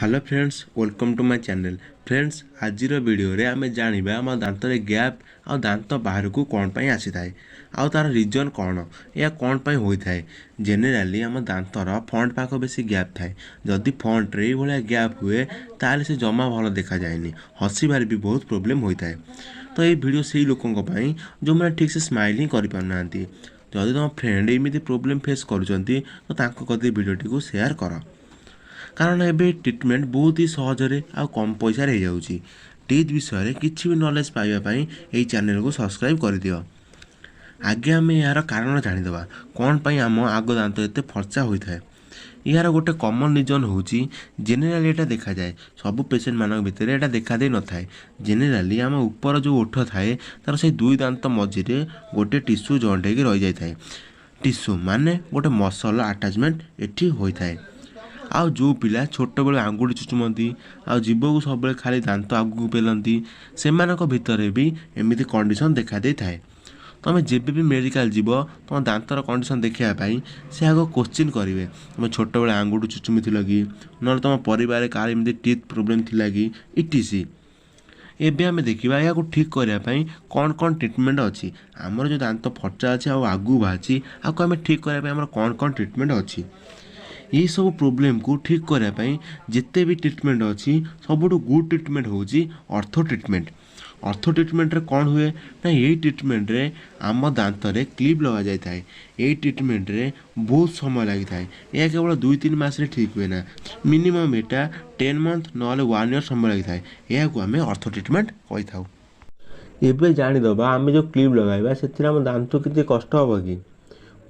Hello friends, welcome to my channel. Friends, ଆଜିର ଭିଡ଼ିଓରେ ଆମେ ଜାଣିବା ଆମ ଦାନ୍ତରେ ଗ୍ୟାପ୍ ଆଉ ଦାନ୍ତ ବାହାରକୁ କ'ଣ ପାଇଁ ଆସିଥାଏ ଆଉ ତା'ର ରିଜନ୍ କ'ଣ, ଏହା କ'ଣ ପାଇଁ ହୋଇଥାଏ। ଜେନେରାଲି ଆମ ଦାନ୍ତର ଫ୍ରଣ୍ଟ ପାଖ ବେଶୀ ଗ୍ୟାପ୍ ଥାଏ। ଯଦି ଫ୍ରଣ୍ଟରେ ଏଇଭଳିଆ ଗ୍ୟାପ୍ ହୁଏ, ତାହେଲେ ସେ ଜମା ଭଲ ଦେଖାଯାଏନି, ହସିବାରେ ବି ବହୁତ ପ୍ରୋବ୍ଲେମ୍ ହୋଇଥାଏ। ତ ଏଇ ଭିଡ଼ିଓ ସେଇ ଲୋକଙ୍କ ପାଇଁ ଯେଉଁମାନେ ଠିକ୍ସେ ସ୍ମାଇଲ୍ ହିଁ କରିପାରୁନାହାନ୍ତି। ଯଦି ତୁମ ଫ୍ରେଣ୍ଡ ଏମିତି ପ୍ରୋବ୍ଲେମ୍ ଫେସ୍ କରୁଛନ୍ତି, ତ ତାଙ୍କ କତିକି ଭିଡ଼ିଓଟିକୁ ସେୟାର କର, କାରଣ ଏବେ ଟ୍ରିଟମେଣ୍ଟ ବହୁତ ହି ସହଜରେ ଆଉ କମ୍ ପଇସାରେ ହେଇଯାଉଛି। ଟିଥ୍ ବିଷୟରେ କିଛି ବି ନଲେଜ୍ ପାଇବା ପାଇଁ ଏଇ ଚ୍ୟାନେଲକୁ ସବସ୍କ୍ରାଇବ୍ କରିଦିଅ। ଆଗେ ଆମେ ଏହାର କାରଣ ଜାଣିଦେବା, କ'ଣ ପାଇଁ ଆମ ଆଗ ଦାନ୍ତ ଏତେ ଫର୍ଚା ହୋଇଥାଏ। ଏହାର ଗୋଟେ କମନ୍ ରିଜନ୍ ହେଉଛି, ଜେନେରାଲି ଏଇଟା ଦେଖାଯାଏ, ସବୁ ପେସେଣ୍ଟମାନଙ୍କ ଭିତରେ ଏଇଟା ଦେଖାଦେଇ ନଥାଏ। ଜେନେରାଲି ଆମ ଉପର ଯେଉଁ ଓଠ ଥାଏ, ତା'ର ସେଇ ଦୁଇ ଦାନ୍ତ ମଝିରେ ଗୋଟେ ଟିସ୍ୟୁ ଜଏଣ୍ଟ ହେଇକି ରହିଯାଇଥାଏ। ଟିସ୍ୟୁ ମାନେ ଗୋଟେ ମସଲ ଆଟାଚମେଣ୍ଟ ଏଠି ହୋଇଥାଏ। ଆଉ ଯେଉଁ ପିଲା ଛୋଟବେଳୁ ଆଙ୍ଗୁଠି ଚୁଚୁମନ୍ତି ଆଉ ଜିଭକୁ ସବୁବେଳେ ଖାଲି ଦାନ୍ତ ଆଗକୁ ପେଲନ୍ତି, ସେମାନଙ୍କ ଭିତରେ ବି ଏମିତି କଣ୍ଡିସନ୍ ଦେଖାଦେଇଥାଏ। ତୁମେ ଯେବେ ବି ମେଡ଼ିକାଲ ଯିବ ତୁମ ଦାନ୍ତର କଣ୍ଡିସନ୍ ଦେଖିବା ପାଇଁ, ସେ ଆଗ କୋଶ୍ଚିନ୍ କରିବେ, ତୁମେ ଛୋଟବେଳେ ଆଙ୍ଗୁଠି ଚୁଚୁମିଥିଲ କି, ନହେଲେ ତୁମ ପରିବାରରେ କାହାର ଏମିତି ଟିଥ୍ ପ୍ରୋବ୍ଲେମ୍ ଥିଲା କି, ଇଟିସି। ଏବେ ଆମେ ଦେଖିବା ଏହାକୁ ଠିକ୍ କରିବା ପାଇଁ କ'ଣ କ'ଣ ଟ୍ରିଟମେଣ୍ଟ ଅଛି। ଆମର ଯେଉଁ ଦାନ୍ତ ଫର୍ଚା ଅଛି ଆଉ ଆଗକୁ ବାହାରିଛି, ଆକୁ ଆମେ ଠିକ୍ କରିବା ପାଇଁ ଆମର କ'ଣ କ'ଣ ଟ୍ରିଟମେଣ୍ଟ ଅଛି। ଏହିସବୁ ପ୍ରୋବ୍ଲେମକୁ ଠିକ୍ କରିବା ପାଇଁ ଯେତେ ବି ଟ୍ରିଟମେଣ୍ଟ ଅଛି, ସବୁଠୁ ଗୁଡ୍ ଟ୍ରିଟମେଣ୍ଟ ହେଉଛି ଅର୍ଥୋ ଟ୍ରିଟମେଣ୍ଟ। ଅର୍ଥୋ ଟ୍ରିଟମେଣ୍ଟରେ କ'ଣ ହୁଏ ନା, ଏଇ ଟ୍ରିଟମେଣ୍ଟରେ ଆମ ଦାନ୍ତରେ କ୍ଲିପ୍ ଲଗାଯାଇଥାଏ। ଏଇ ଟ୍ରିଟମେଣ୍ଟରେ ବହୁତ ସମୟ ଲାଗିଥାଏ। ଏହା କେବଳ 2-3 ମାସରେ ଠିକ୍ ହୁଏ ନା, ମିନିମମ୍ ଏଇଟା 10 ମନ୍ଥ ନହେଲେ ୱାନ୍ ଇୟର୍ ସମୟ ଲାଗିଥାଏ। ଏହାକୁ ଆମେ ଅର୍ଥୋ ଟ୍ରିଟମେଣ୍ଟ କହିଥାଉ। ଏବେ ଜାଣିଦେବା, ଆମେ ଯେଉଁ କ୍ଲିପ୍ ଲଗାଇବା ସେଥିରେ ଆମ ଦାନ୍ତକୁ କିଛି କଷ୍ଟ ହେବ କି?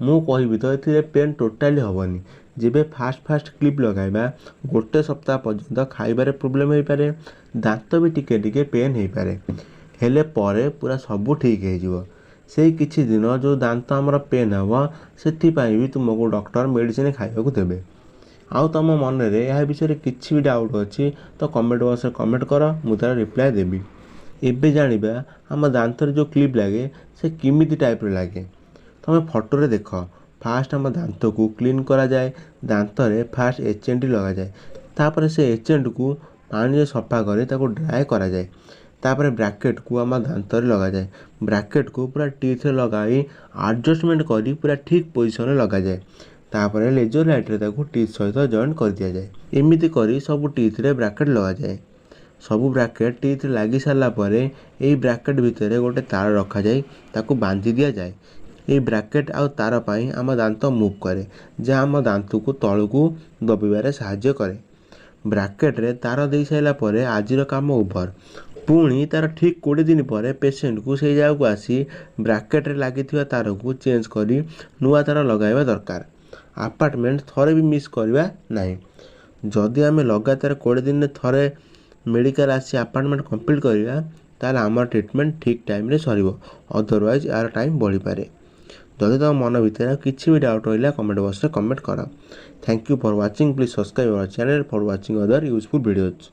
ମୁଁ କହିବି ତ ଏଥିରେ ପେନ୍ ଟୋଟାଲି ହେବନି। ଯେବେ ଫାଷ୍ଟ ଫାଷ୍ଟ କ୍ଲିପ୍ ଲଗାଇବା, ଗୋଟେ ସପ୍ତାହ ପର୍ଯ୍ୟନ୍ତ ଖାଇବାରେ ପ୍ରୋବ୍ଲେମ୍ ହେଇପାରେ, ଦାନ୍ତ ବି ଟିକେ ଟିକେ ପେନ୍ ହେଇପାରେ, ହେଲେ ପରେ ପୁରା ସବୁ ଠିକ୍ ହେଇଯିବ। ସେଇ କିଛି ଦିନ ଯେଉଁ ଦାନ୍ତ ଆମର ପେନ୍ ହେବ, ସେଥିପାଇଁ ବି ତୁମକୁ ଡକ୍ଟର ମେଡ଼ିସିନ ଖାଇବାକୁ ଦେବେ। ଆଉ ତୁମ ମନରେ ଏହା ବିଷୟରେ କିଛି ବି ଡାଉଟ୍ ଅଛି ତ କମେଣ୍ଟ ବକ୍ସରେ କମେଣ୍ଟ କର, ମୁଁ ତା'ର ରିପ୍ଲାଏ ଦେବି। ଏବେ ଜାଣିବା ଆମ ଦାନ୍ତରେ ଯେଉଁ କ୍ଲିପ୍ ଲାଗେ ସେ କେମିତି ଟାଇପ୍ର ଲାଗେ। ତୁମେ ଫଟୋରେ ଦେଖ। ଫାଷ୍ଟ ଆମ ଦାନ୍ତକୁ କ୍ଲିନ୍ କରାଯାଏ। ଦାନ୍ତରେ ଫାଷ୍ଟ ଏଚ୍ ଲଗାଯାଏ। ତାପରେ ସେ ଏଚ୍ ପାଣିରେ ସଫା କରି ତାକୁ ଡ୍ରାଏ କରାଯାଏ। ତାପରେ ବ୍ରାକେଟ୍କୁ ଆମ ଦାନ୍ତରେ ଲଗାଯାଏ। ବ୍ରାକେଟ୍କୁ ପୁରା ଟିଥ୍ରେ ଲଗାଇ ଆଡ଼ଜଷ୍ଟମେଣ୍ଟ କରି ପୁରା ଠିକ୍ ପୋଜିସନ୍ରେ ଲଗାଯାଏ। ତାପରେ ଲେଜର୍ ଲାଇଟ୍ରେ ତାକୁ ଟିଥ୍ ସହିତ ଜଏଣ୍ଟ କରିଦିଆଯାଏ। ଏମିତି କରି ସବୁ ଟିଥ୍ରେ ବ୍ରାକେଟ୍ ଲଗାଯାଏ। ସବୁ ବ୍ରାକେଟ୍ ଟିଥ୍ରେ ଲାଗି ସାରିଲା ପରେ ଏଇ ବ୍ରାକେଟ୍ ଭିତରେ ଗୋଟେ ତାର ରଖାଯାଇ ତାକୁ ବାନ୍ଧି ଦିଆଯାଏ। ଏଇ ବ୍ରାକେଟ୍ ଆଉ ତାର ପାଇଁ ଆମ ଦାନ୍ତ ମୁଭ୍ କରେ, ଯାହା ଆମ ଦାନ୍ତକୁ ତଳକୁ ଦବିବାରେ ସାହାଯ୍ୟ କରେ। ବ୍ରାକେଟ୍ରେ ତାର ଦେଇସାରିଲା ପରେ ଆଜିର କାମ ଓଭର୍। ପୁଣି ତା'ର ଠିକ୍ 20 ଦିନ ପରେ ପେସେଣ୍ଟକୁ ସେଇ ଜାଗାକୁ ଆସି ବ୍ରାକେଟ୍ରେ ଲାଗିଥିବା ତାରକୁ ଚେଞ୍ଜ କରି ନୂଆ ତାର ଲଗାଇବା ଦରକାର। ଆପଏଣ୍ଟମେଣ୍ଟ ଥରେ ବି ମିସ୍ କରିବା ନାହିଁ। ଯଦି ଆମେ ଲଗାତାର 20 ଦିନରେ ଥରେ ମେଡ଼ିକାଲ ଆସି ଆପଏଣ୍ଟମେଣ୍ଟ କମ୍ପ୍ଲିଟ୍ କରିବା, ତାହେଲେ ଆମର ଟ୍ରିଟମେଣ୍ଟ ଠିକ୍ ଟାଇମ୍ରେ ସରିବ। ଅଦରୱାଇଜ୍ ଏହାର ଟାଇମ୍ ବଢ଼ିପାରେ। ଯଦି ତୁମ ମନ ଭିତରେ ଆଉ କିଛି ବି ଡାଉଟ୍ ରହିଲା, କମେଣ୍ଟ ବକ୍ସରେ କମେଣ୍ଟ କର। Thank you for watching. Please subscribe our channel for watching other useful videos.